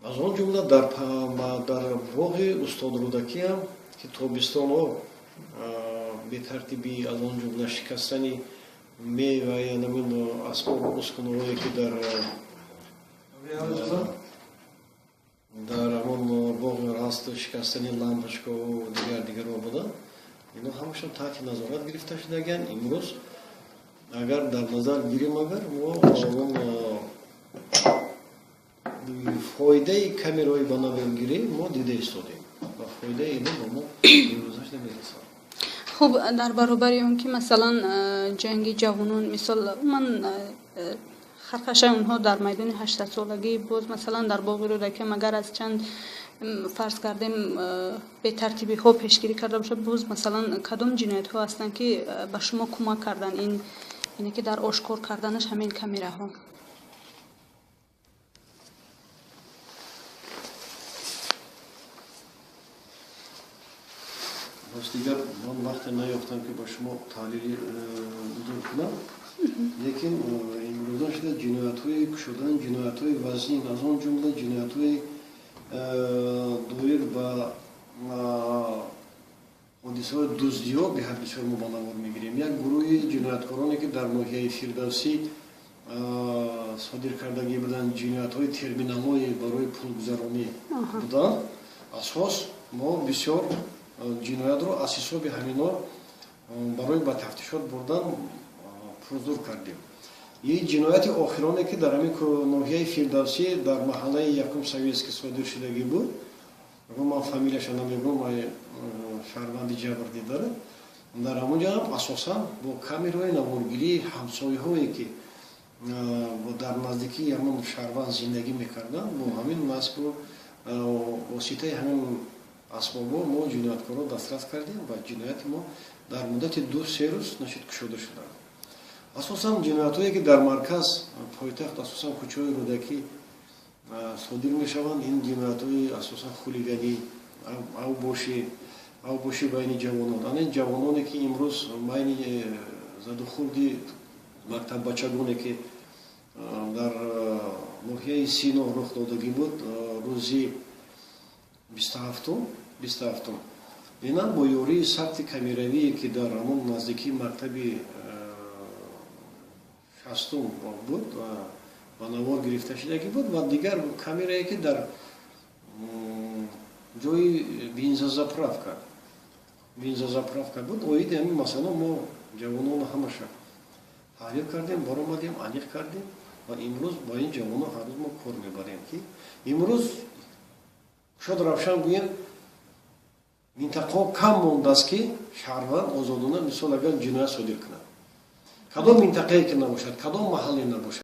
Аз он ҷумла дар боғи устод Рӯдакиам, ки тобистонҳо бетартибӣ, аз он ҷумла шикастани мева, янамин асбобу ускунаҳое, ки дар ҳамон боғ ҳаст, шикастани лампочкаву дигар дигарҳо буданд, ино ҳамашон таҳти назорат гирифта шудагианд. Имрӯз агар дар назар гирем, агар мо он фоидаи камераҳои ба наворгирӣ мо дида истодем ва фоидаи ино ба мо имрӯзаш намерасад. Хуб, дар баробари он ки, масалан, ҷанги ҷавонон, мисол, ман хархашаи онҳо дар майдони 80-солагӣ, боз, масалан, дар боғи Рӯдакиам агар аз чанд, фарз кардем, бетартибиҳо пешгирӣ карда бошад, боз, масалан, кадом ҷиноятҳо ҳастанд, ки ба шумо кӯмак карданд, ин яъне ки дар ошкор карданаш ҳамин камераҳо? Рост дигар, ман вақте наёфтам, ки ба шумо таҳлили бузург кунам, лекин имрӯза шуда ҷиноятҳои кушодани ҷиноятҳои вазнин, аз он ҷумла ҷиноятҳои доир ба ҳодисаҳои дуздиҳо беҳад бисёр мо ба навор мегирем. Як гурӯҳи ҷинояткороне, ки дар ноҳияи Фирдавсӣ содир кардагӣ буданд, ҷиноятҳои терминалҳои барои пулгузаронӣ буданд, асос мо бисёр ҷиноятро аз ҳисоби ҳамино барои ба тафтишот бурдан пурзур кардем. И ҷинояти охироне, ки дар ҳамин ноҳияи Фирдавсӣ дар маҳаллаи якум Советский содир шудагӣ буд, ман фамилияша намегӯм, шаҳрванди ҷабр дидара, дар ҳамон ҷо ҳам асосан бо камераҳои наворгирии ҳамсояҳое, ки дар наздикии ҳамон шаҳрванд зиндагӣ мекарданд, бо ҳамин насбу воситаи ҳамин асбобҳо мо ҷинояткорро дастрас кардем ва ҷинояти мо дар муддати 2-3 рӯз нашид кушода шуданд. Асосан ҷиноятҳое, ки дар марказ пойтахт, асосан кӯчаҳои Рӯдакӣ содир мешаванд, ин ҷиноятҳои асосан хулиганӣ, авбошӣ байни ҷавонон, ана ҷавононе, ки имрӯз байни задухӯрди мактаббачагоне, ки дар ноҳияи Сино рух додагӣ буд рӯзи 27-ум, инам бо ёрии сабти камеравие, ки дар ҳамон наздикии мактаби 60-ум буд, ба навор гирифта шудагӣ буд ва дигар камерае, ки дар ҷои бензозаправка буд. Оиди ҳамин масъала мо ҷавононро ҳамаша таҳлил кардем, баромадем, аниқ кардем ва имрӯз бо ин ҷавонон ҳар рӯз мо кор мебарем, ки имрӯз шод равшан гӯем, минтақаҳо кам мондааст, ки шаҳрванд озодона, мисол, агар ҷиноят содир кунад, кадом минтақае ки набошад, кадом маҳалле набошад.